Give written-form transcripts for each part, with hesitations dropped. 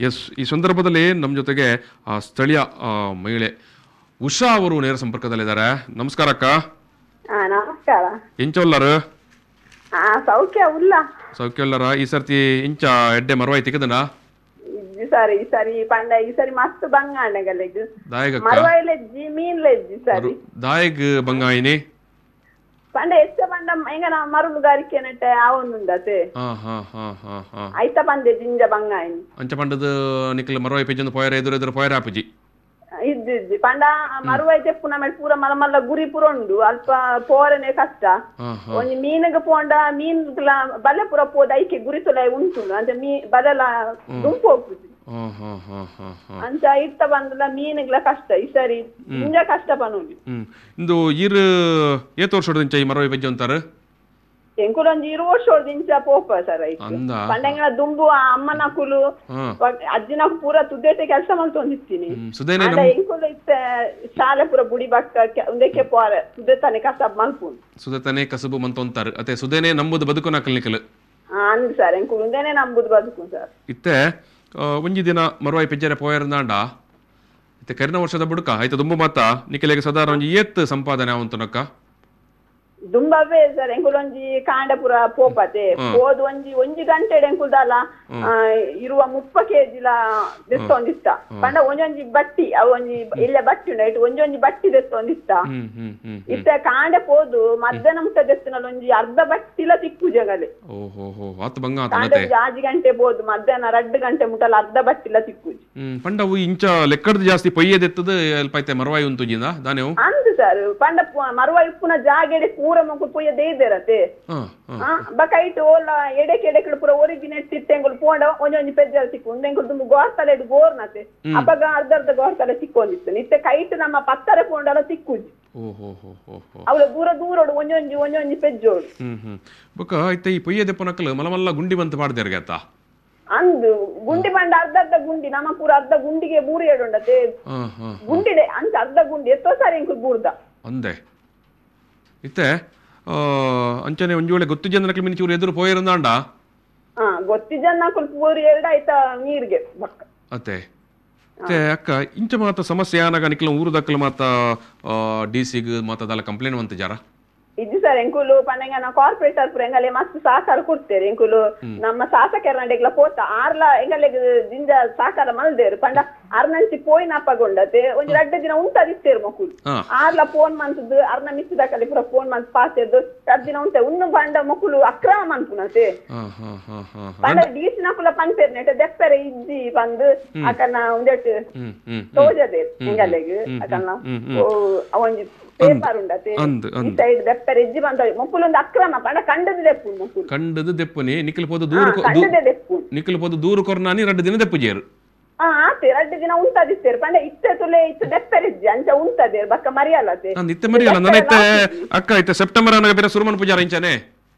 S, ಈ ಸಂದರ್ಭದಲ್ಲಿ ನಮ್ಮ ಜೊತೆಗೆ ಸ್ಥಳೀಯ ಮಹಿಳೆ ಉಷಾ ಅವರು ನೇರ ಸಂಪರ್ಕದಲ್ಲಿದ್ದಾರೆ. ನಮಸ್ಕಾರ ಅಕ್ಕ. ನಮಸ್ಕಾರ. ಇಂಚ ಉಲ್ಲಾರು? ಸೌಖ್ಯ ಉಲ್ಲ. ಸೌಖ್ಯ ಉಲ್ಲಾರ? ಈ ಸರ್ತಿ ಇಂಚ ಎಡ್ಡೆ ಮರವಾಯ್ ತಿಕ್ಕದನ? ಸರಿ ಸರಿ ಪಂಡ ಈ ಸರಿ ಮಸ್ತ್ ಬಂಗಾಣಗಲೆಗ್ ಮರವಾಯಿಲೆಜ್ಜಿ ಮೀನ್ಲೆಜ್ಜಿ ಸರಿ ದಾಯಗ್ ಬಂಗಾಯಿನಿ ಪಂಡ ಎಚ್ಚ ಪಂಡ ಎಂಗನ ಮರುಳುಗಾರಿಕೆ ನೆಟ್ಟೆ ಆವೊಂದುಂಡತೆ ಐತ ಪಂದೆ ಜಿಂಜ ಬಂಗಾಯಿನಿ ಅಂಚ ಪಂಡದ ನಿಕ್ಲ ಮರವಾಯಿ ಪೆಜ್ಜಂದು ಪೋಯರ ಎದುರು ಎದುರು ಪೋಯರ ಆಪುಜಿ ಇದ್ದು ಇದ್ದು ಪಂಡ ಮರುವಾಯಿ ತೆಪ್ಪು ನಮ್ಮ ಪೂರ ಮಲ್ಲ ಮಲ್ಲ ಗುರಿ ಪೂರ ಉಂಡು ಅಲ್ಪ ಪೋರನೆ ಕಷ್ಟ. ಒಂಜಿ ಮೀನಿಗೆ ಪೋಂಡ ಮೀನ್ ಬಲೆ ಪೂರ ಪೋದ ಐಕೆ ಗುರಿ ತೊಲೆ ಉಂಟು ಅಂದ್ರೆ ಮೀ ಬಲೆಲ ದುಂಪು ಹೋಗ್ತದೆ ಅಂಚ ಇತ್ತ ಬಂದಲ ಮೀನುಗಳ ಕಷ್ಟ ಈ ಸರಿ ಜಿಂಜ ಕಷ್ಟ ಪನೋಲಿ. ಇಂದು ಈರು ಏತ್ ವರ್ಷ ಈ ಮರವಾಯಿ ಪೆಜ್ಜ ಅಂತಾರೆ? ಎಂಕುಲು ಒಂಜಿ 20 ವರ್ಷ ಪೋಪ ಸರ್ ಪಂಡಂಗಳ ದುಂಬು ಅಮ್ಮನ ಕುಲು ಅಜ್ಜಿನ ಪೂರ ತುದೇಟೆ ಕೆಲಸ ಮಲ್ತೊಂದಿತ್ತೀನಿ. ಎಂಕುಲು ಇತ್ತ ಶಾಲೆ ಪೂರ ಬುಡಿ ಬಕ್ಕ ಉಂದಕ್ಕೆ ಪೋರ ಸುದೇತಾನೆ ಕಸಬ್ ಮಲ್ಪುನು. ಸುದೇತಾನೆ ಕಸಬು ಮಂತೊಂತಾರ ಅತೆ ಸುದೇನೆ ನಂಬುದು ಬದುಕು ನಕಲ್ ನಿಕಲ್ ಅಂದ್ ಸರ್ ಎಂಕುಲು ಉಂದೇನೆ ನಂಬುದು ಬದುಕು ಸರ್. ಇತ್ತೆ ಒಂಜಿ ದಿನ ಮರವಾಯಿ ಪೆಜ್ಜರೆ ಪೋಯರ್ನಾಂಡ ಇತ್ತೆ ಕರಿನ ವರ್ಷದ ಬುಡುಕ ಆಯ್ತು ದುಂಬು ಮಾತ ನಿಕಲೆಗೆ ಸಾಧಾರಣ ಒಂಜಿ ಏತ್ ಸಂಪಾದನೆ ಅವಂತನಕ್ಕ? ದುಂಬವೇ ಸರ್ ಎಂಕುಲು ಒಂಜಿ ಕಾಂಡ ಪೂರ ಪೋಪತೆ ಪೋದು ಒಂಜಿ ಒಂಜಿ ಗಂಟೆ ಎಂಕುಲ್ದಲ್ಲ ಇರುವ 30 ಕೆಜಿಲ ದೆತ್ತೊಂದಿತ್ತ. ಪಂಡ ಒಂಜೊಂಜಿ ಬಟ್ಟಿ ಅವು ಒಂಜಿ ಇಲ್ಲ ಬಟ್ಟಿ ಉಂಡು ಐಟ್ ಒಂಜೊಂಜಿ ಬಟ್ಟಿ ದೆತ್ತೊಂದಿತ್ತ. ಇತ್ತ ಕಾಂಡ ಪೋದು ಮಧ್ಯಾಹ್ನ ಮುಟ್ಟ ದೆತ್ತಿನಲ್ಲ ಒಂಜಿ ಅರ್ಧ ಬಟ್ಟಿಲ ತಿಕ್ಕು ಜಗಲೆ. ಕಾಂಡ 6 ಗಂಟೆ ಪೋದು ಮಧ್ಯಾಹ್ನ 2 ಗಂಟೆ ಮುಟ್ಟಲ ಅರ್ಧ ಬಟ್ಟಿಲ ತಿಕ್ಕುಜಿ. ಪಂಡ ಅವು ಇಂಚ ಲೆಕ್ಕಡ್ದು ಜಾಸ್ತಿ ಪೊಯ್ಯೆ ದೆತ್ತದ ಅಲ್ಪ ಮರವಾಯಿ ಉಂತುಜಿಂದ ದಾನೆ ಅಂದು ಸರ್. ಪಂಡ ಮರವಾಯಿ ಉಪ್ಪುನ ಜಾಗೆಡೆ ಪೂರ ಮೊಕ್ಕು ಪೊಯ್ಯ ದೇದರತೆ ಬಕೈಟ್ ಓಲ ಎಡೆಕೆ ಎಡೆಕಡು ಪೂರ ಒರಿಜಿನ ತಿತ್ತೆಂಗುಲು ಪೋಂಡ ಒಂಜೊಂಜಿ ಪೆಜ್ಜಲ್ ತಿಕ್ಕು ಉಂದೆಂಗುಲು ತುಂಬ ಗೋರ್ತಲೆ ಗೋರ್ನತೆ ಅಪಗ ಅರ್ಧ ಅರ್ಧ ಗೋರ್ತಲೆ ತಿಕ್ಕೊಂದಿತ್ತು. ಇತ್ತೆ ಕೈಟ್ ನಮ್ಮ ಪತ್ತರ ಪೋಂಡಲ ತಿಕ್ಕುಜಿ ಅವಳ ದೂರ ದೂರೋಡು ಒಂಜೊಂಜಿ ಒಂಜೊಂಜಿ ಪೆಜ್ಜೋಡು. ಬೊಕ ಇತ್ತೆ ಈ ಪೊಯ್ಯ ದೆಪ್ಪನಕಲು ಮಲ ಮಲ್ಲ ಗುಂಡಿ ಬಂತ ಪಾಡ್ದೇರ್ಗೆ ಅಂದು ಗುಂಡಿ ಪಂಡ ಅರ್ಧ ಅರ್ಧ ಗುಂಡಿ ನಮ್ಮ ಪೂರ ಅರ್ಧ ಗುಂಡಿಗೆ ಬೂರಿ ಎಡುಂಡತೆ ಗುಂಡಿಡೆ ಅಂಚ ಅರ್ಧ ಗುಂಡಿ ಎತ್ತೋ ಸಾರಿ ಎಂಕುಲು ಬೂರ್ದ ಅಂದೆ. ಇತ್ತೆ ಅಂಚನೆ ಒಂಜಿ ವೇಳೆ ಗೊತ್ತು ಜನಕ್ಕೆ ಮಿನಿ ಚೂರು ಎದುರು ಪೋಯಿರಂದಾಂಡ ಗೊತ್ತಿ ಜನ ಪೂರಿ ಎರಡು ಆಯ್ತಾ ನೀರಿಗೆ ಬಕ್ಕ ಅತ್ತೆ. ಮತ್ತೆ ಅಕ್ಕ ಇಂಚ ಮಾತ ಸಮಸ್ಯೆ ಆನಾಗ ನಿಕ್ಲ ಊರು ದಕ್ಕಲ ಮಾತ ಡಿ ಸಿಗ್ ಮಾತ ಕಂಪ್ಲೇಂಟ್ ಅಂತ ಜಾರ? ಇದ್ದು ಸರ್ ಎಂಕುಲು ಪಂಡಂಗ ಕಾರ್ಪೊರೇಟರ್ ಪೂರ ಎಂಗಲೆ ಮಸ್ತ್ ಸಹಕಾರ ಕೊಡ್ತೇವೆ. ಎಂಕುಲು ನಮ್ಮ ಶಾಸಕರ ನಡೆಗ್ಲ ಪೋತ ಆರ್ಲ ಎಂಗಲೆಗ್ ಜಿಂಜ ಸಹಕಾರ ಮಲ್ದೇರು ಪಂಡ ಅರ್ನಂಚಿ ಪೋಯಿನ ಅಪ್ಪಗೊಂಡತೆ ಒಂಜಿ 2 ದಿನ ಉಂಟದಿತ್ತೇರು ಮಕ್ಕಳು ಆರ್ಲ ಫೋನ್ ಮಂತದ್ದು ಅರ್ನ ಮಿಸ್ಸಿದಕಲೆ ಪೂರ ಫೋನ್ ಮಂತ್ ಪಾತೆದ್ದು 2 ದಿನ ಉಂಟೆ ಉನ್ನು ಪಂಡ ಮಕ್ಕಳು ಅಕ್ರಮ ಮನ್ಪುನತೆ ಪಂಡ ಡಿ ಸಿ ನಕುಲ ಪನ್ಪೇರ್ ನೆಟ ದೆಪ್ಪರೆ ಇಜ್ಜಿ ಬಂದು ಅಕನ ಒಂದೆಟ್ಟು ತೋಜದೆ ಎಂಗಲೆಗ್ ಅಕನ ಒಂಜಿ ಪೇಪರ್ ಉಂಡತೆ ಈ ಸೈಡ್ ದೆಪ್ಪರೆ ಇಜ್ಜಿ ಬಂದ ಮೊಕ್ಕುಲೊಂದು ಅಕ್ರಮ ಪಂಡ ಕಂಡದ ದೆಪ್ಪು ಮೊಕ್ಕುಲು ಕಂಡದ ದೆಪ್ಪುನಿ ನಿಕಲ್ ಪೋದು ದೂರು ನಿಕಲ್ ಪೋದು ದೂರು ಕೊರ್ನಾನಿ 2 ದಿನ ದೆಪ್ಪು ಜೇರು ಆತೆ 2 ದಿನ ಉಂಟದಿತ್ತೇರು ಪಂಡ ಇತ್ತೆ ತುಲೆ ಇತ್ತೆ ದೆಪ್ಪರಿಜ್ಜಿ ಅಂಚ ಉಂಟದೇರು ಬಕ್ಕ ಮರಿಯಲ್ಲತೆ ಇತ್ತೆ ಮರಿಯಲ್ಲ ನನ್ನ ಇತ್ತೆ ಅಕ್ಕ ಇತ್ತೆ ಸೆಪ್ಟೆಂಬರ್ ಅನಗ ಬೇರೆ ಸುರುಮನ್ ಪೂಜಾರ ಇಂಚನೆ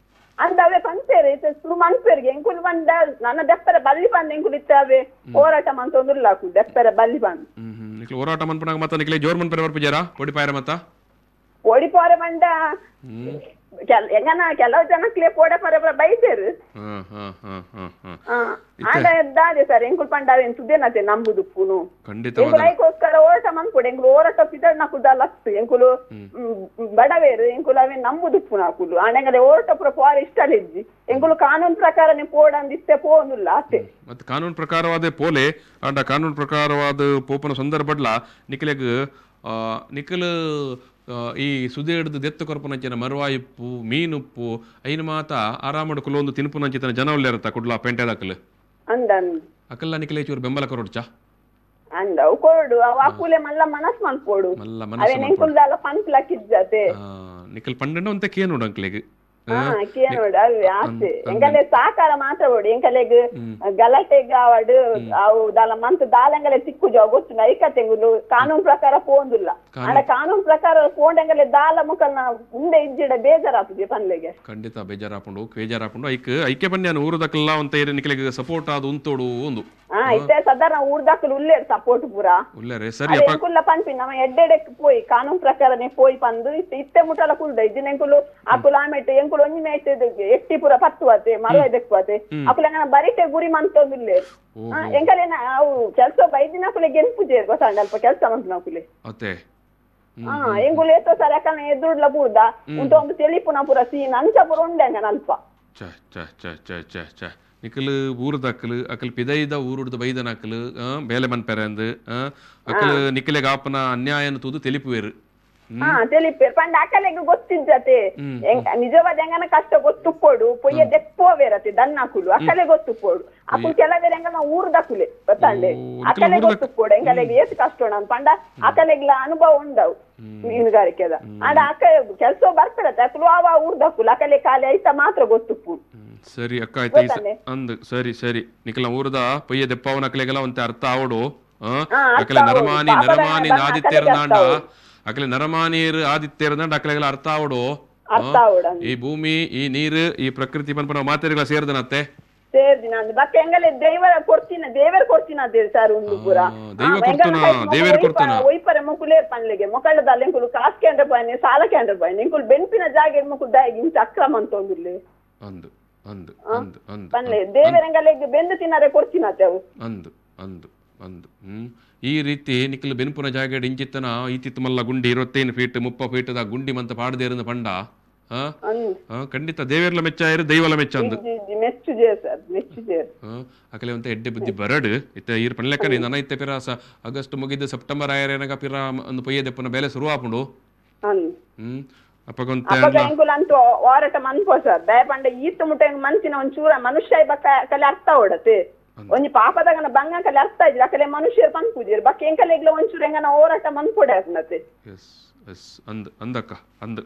ಅಂದ ಅವೇ ಪಂಚೇರು ಇತ್ತೆ ಸುರು ಮನ್ಪೇರಿಗೆ ಎಂಕುಲು ಬಂದ ನನ್ನ ದೆಪ್ಪರೆ ಬಲ್ಲಿ ಬಂದ ಎಂಕುಲು ಇತ್ತೆ ಅವೇ ಹೋರಾಟ ಮಂತೊಂದುಲ್ಲಾಕು ದೆಪ್ಪರೆ ಬಲ್ಲಿ ಬಂದು ನಿಕ್ಲು ಹೋರಾಟ ಮನ್ಪನಾಗ ಮತ್ತ ನಿಕ್ಲೆ ಜೋರ್ ಮನ್ಪೇರೆ ಬರ್ಪುಜಾರ ಪೊಡಿ ಪಾಯರ ಮತ್ತ ಪೊಡಿ ಪೋರೆ ಬಂದ ಎಂಗನ ಕೆಲವು ಜನಕ್ಲೆ ಪೋಡೆ ಪೋರೆ ಬೈತೇರು ಆಂಡ ದಾದೆ ಸರ್ ಎಂಕುಲು ಪಂಡ ಅವೇನ್ ಸುದೇನತೆ ನಂಬುದು ಪುನು ಎಂಕುಲು ಐಕೋಸ್ಕರ ಹೋರಾಟ ಮನ್ಪುಡು ಎಂಕುಲು ಹೋರಾಟ ಪಿದಡ್ ನಕುದ ಲತ್ತು ಎಂಕುಲು ಬಡವೇರು ಎಂಕುಲು ಅವೇನ್ ನಂಬುದು ಪುನ ಅಕುಲು ಆಂಡಂಗಲೆ ಹೋರಾಟ ಪೂರ ಪೋರೆ ಇಷ್ಟ ಇಜ್ಜಿ ಎಂಕುಲು ಕಾನೂನು ಪ್ರಕಾರನೇ ಪೋಡಂದ್ ಇತ್ತೆ ಪೋನುಲ್ಲ ಅತ್ತೆ. ಮತ್ತೆ ಕಾನೂನು ಪ್ರಕಾರವಾದ ಪೋಲೆ ಆಂಡ ಕಾನೂನು ಪ್ರಕಾರವಾದ ಪೋಪನ ಸಂದರ್ಭಡ್ಲ ನಿಕಲೆಗ್ ನಿಕಲು ಈ ಸುದೆ ಹಿಡಿದು ದೆತ್ತು ಕೊರಪನಂಚಿನ ಮರವಾಯಿಪ್ಪು ಮೀನುಪ್ಪು ಐನ ಮಾತ ಆರಾಮಡು ಕುಲೊಂದು ತಿನ್ಪುನಂಚಿತನ ಜನ ಉಲ್ಲೇರತ್ತ ಕುಡ್ಲ ಪೇಂಟೆ ದಾಕಲು ಅಕಲ್ಲ ನಿಕಲೆ ಚೂರು ಬೆಂಬಲ ಕೊರೊಡ್ಚ ಅಂದ ಅವು ಕೊರಡು ಅವು ಅಕುಲೆ ಮಲ್ಲ ಮನಸ್ ಮನ್ಪೋಡು ಮಲ್ಲ ಅವೇನ್ ಎಂಕುಲ್ದಾಲ ಪಂಪ್ಲಕ್ಕಿಜ್ಜತೆ ನಿಕಲ್ ಪಂಡಂಡ ಒಂತೆ ಕೇನೋಡು ಅಂಕ್ಲೆಗ್ ಕೇನೋಡು ಅವೇ ಆಸೆ ಎಂಕಲೆ ಸಹಕಾರ ಮಾತ್ರ ಓಡು ಎಂಕಲೆಗ್ ಗಲಾಟೆಗ್ ಆವಡು ಅವು ದಾಲ ಮಂತ್ ದಾಲಂಗಲೆ ತಿಕ್ಕು ಜಾವ ಗೊತ್ತು ಐಕತೆಂಗುಲು ಕಾನೂನು ಪ್ರಕಾರ ಪೋಂದುಲ್ಲ ಆಂಡ ಕಾನೂನು ಪ್ರಕಾರ ಪೋಂಡಂಗಲೆ ದಾಲ ಮುಖಲ್ನ ಮುಂದೆ ಇಜ್ಜಿಡ ಬೇಜಾರಾಪುಜಿ ಪನ್ಲೆಗೆ ಖಂಡಿತ ಬೇಜಾರಾಪುಂಡು ಬೇಜಾರಾಪುಂಡು ಐಕ್ ಐಕೆ ಪನ್ಯಾನ ಊರುದಕ್ಕೆಲ್ಲ ಅಂತ ನಿಕಲೆಗ್ ಸಪೋರ್ಟ್ ಆದ್ ಉಂತೋಡು ಒಂದು ಇತ್ತೆ ಸಾಧಾರಣ ಊರ್ದಾಕಲು ಉಲ್ಲೇರು ಸಪೋರ್ಟ್ ಪೂರ ಉಲ್ಲೇರೆ ಸರಿ ಎಂಕುಲ್ಲ ಪನ್ಪಿ ನಮ್ಮ ಎಡ್ಡೆಡೆಕ್ ಪೋಯಿ ಕಾನೂನು ಪ್ರಕಾರನೇ ಪೋಯಿ ಪಂದು ಇತ್ತೆ ಇತ್ತೆ ಮುಟಲ ಕುಲ್ದ ಇಜ್ಜಿನ ಎಂಕುಲು ಅಕುಲು ಆಮೇಟ್ ಎಂಕುಲು ಎಂಕುಲು ಒಂಜಿ ಮೇಟ್ ಎಟ್ಟಿ ಪೂರ ಪತ್ತುವತೆ ಮರವಾಯಿ ದೆಕ್ಕುವತೆ ಅಕುಲು ಎಂಗನ ಬರಿಟೆ ಗುರಿ ಮಂತೊಂದುಲ್ಲೇರ್. ಎಂಕಲೆನ ಅವು ಕೆಲಸ ಬೈದಿನ ಅಕುಲೆ ಗೆನ್ಪುಜೇರ್ ಗೊತ್ತಾಂಡ ಅಲ್ಪ ಕೆಲಸ ಮಂತುನಕುಲೆ. ಅತೆ ಎಂಕುಲು ಏತೋ ಸರಿ ಅಕಲ್ನ ಎದುರುಡ್ಲ ಬೂರ್ದ ಉಂಟು ತೆಲಿಪುನ ಪೂರ ಸೀನ್ ಅಂಚ ಪೂರ ಉಂಡೆ ಎಂಗನ ಅಲ್ಪ. ಚ ಚ ಚ ಚ ಚ ಚ ನಿಕಲು ಊರುದಕ್ಕಲು ಅಕಲ್ ಪಿದೈದ ಊರುಡ್ದು ಬೈದನಕಲು ಬೇಲೆ ಮನ್ಪೆರಂದು ಅಕಲು ನಿಕಲೆಗ್ ಆಪನ ಅನ್ಯಾಯನ ತೂದು ತೆಲಿಪುವೆರು. ತೆಲಿಪೇರು ಪಂಡ ಅಕಲೆಗ್ ಗೊತ್ತಿಜ್ಜತೆ ನಿಜವಾದ ಎಂಗನ ಕಷ್ಟ ಗೊತ್ತುಪ್ಪೋಡು ಪೊಯ್ಯ ದೆಪ್ಪೋವೇರತೆ ದನ್ನಕುಲು ಅಕಲೆ ಗೊತ್ತುಪ್ಪೋಡು ಅಕುಲು ಕೆಲವೇರು ಎಂಗನ ಊರುದಕುಲೆ ಗೊತ್ತಾಂಡೆ ಅಕಲೆ ಗೊತ್ತುಪ್ಪೋಡು ಎಂಕಲೆಗ್ ಏತ್ ಕಷ್ಟ ಪಂಡ ಅಕಲೆಗ್ಲ ಅನುಭವ ಉಂಡವು ಮೀನುಗಾರಿಕೆದ. ಆಂಡ ಅಕ ಕೆಲಸ ಬರ್ಪೆರತೆ ಅಕುಲು ಆವ ಊರುದಕುಲು ಅಕಲೆ ಖಾಲಿ ಐತ ಮಾತ್ರ ಗೊತ್ತುಪ್ಪುಡು. ಸರಿ ಅಕ್ಕ ಆಯ್ತು ಅಂದ್ ಸರಿ ಸರಿ ನಿಕಲ ಊರುದ ಪೊಯ್ಯ ದೆಪ್ಪವನ ಅಕಲೆಗೆಲ್ಲ ಒಂತೆ ಅರ್ಥ ಆವಡು. ಅಕಲೆ ನರಮಾನಿ ನರಮಾನಿ ಆದಿತ್ಯರ್ನಾಂಡ ಅಕಲೆ ನರಮಾನಿಯರು ಆದಿತ್ಯರ್ನಾಂಡ ಅಕಲೆಗೆಲ್ಲ ಅರ್ಥ ಆವಡು. ಈ ಭೂಮಿ ಈ ನೀರು ಈ ಪ್ರಕೃತಿ ಪನ್ಪನ ಮಾತೆರೆಗಳ ಸೇರ್ದನತ್ತೆ ಸೇರ್ದಿನ ಬಕ್ಕ ಎಂಗಲೆ ದೇವರ ಕೊಡ್ತಿನ ದೇವರ ಕೊಡ್ತಿನ ಸರ್ ಉಂದು ಪೂರ ದೈವ ಕೊಡ್ತುನ ದೇವರ ಕೊಡ್ತುನ ಒಯ್ಪರೆ ಮೊಕುಲೇ ಪನ್ಲೆಗೆ ಮೊಕಳದ ಎಂಕುಲು ಕಾಸ್ ಕೇಂದ್ರ ಬಾಯ್ನೆ ಸಾಲ ಕೇಂದ್ರ ಬಾಯ್ನೆ ಎಂಕುಲು ಬೆನ್ಪಿನ ಜಾಗೆ ಮೊಕುಲು ದಾಯಿಗೆ ಇಂಚ ಅಕ್ರಮ ಅಂತ ಒಂದಿಲ್ಲ ಅಂದು ಅಂದು ಅಂದು ಅಂದು ಪನ್ಲೆ ದೇವರಂಗಲೆಗ್ ಬೆಂದು ತಿನ್ನರೆ ಕೊಡ್ತಿನತೆ ಅವು ಅಂದು ಅಂದು ಅಂದು. ಈ ರೀತಿ ನಿಖಲ್ ಬೆನ್ಪುನ ಜಾಗಡ್ ಇಂಚಿತ್ತನ ಈತಿತ್ತು ಮಲ್ಲ ಗುಂಡಿ 25 ಫೀಟ್ 30 ಫೀಟ್ the ಗುಂಡಿ ಮಂತ ಪಾಡದೇರಂದು ಪಂಡ ಖಂಡಿತ ದೇವೇರ್ಲ ಮೆಚ್ಚಾಯರು ದೈವಲ ಮೆಚ್ಚಂದು ಅಕಲೆ ಒಂತ ಎಡ್ಡೆ ಬುದ್ಧಿ ಬರಡು ಇತ್ತ ಈರ್ ಪನ್ಲೆಕ್ಕನೆ ನನ ಇತ್ತೆ ಪಿರ ಆಗಸ್ಟ್ ಮುಗಿದು ಸೆಪ್ಟೆಂಬರ್ ಆಯರೇನಗ ಪಿರ ಒಂದು ಪೊಯ್ಯ ದೆಪ್ಪುನ ಬೇಲೆ ಶುರು ಆಪುಂಡು. ಹೋರಾಟ ಮನ್ಪೋ ಸರ್ ದಯ ಪಂಡ ಈತ ಮುಟ್ಟ ಮನ್ಸಿನ ಒಂಚೂರ ಮನುಷ್ಯ ಬಕ್ಕ ಕಲೆ ಅರ್ಥ ಓಡತೆ ಒಂಜಿ ಪಾಪದಾಗನ ಬಂಗ ಕಲೆ ಅರ್ಥ ಇದ್ರೆ ಅಕಲೆ ಮನುಷ್ಯರು ಪನ್ಪುಜೇರು ಬಕ್ಕ ಎಂಕಲೆಗ್ಲ ಒಂಚೂರು ಎಂಗನ ಹೋರಾಟ ಮನ್ಪೊಡೆ ಆತ್ನತೆ. ಎಸ್ ಎಸ್ ಅಂದ್ ಅಂದಕ್ಕ ಅಂದ್.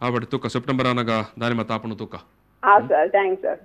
ಆ ಬಟ್ ತೂಕ ಸೆಪ್ಟೆಂಬರ್ ಆನಗ ದಾನಿ ಮತ್ತ ಆಪುಂಡು ತೂಕ. ಹಾ ಸರ್, thanks sir.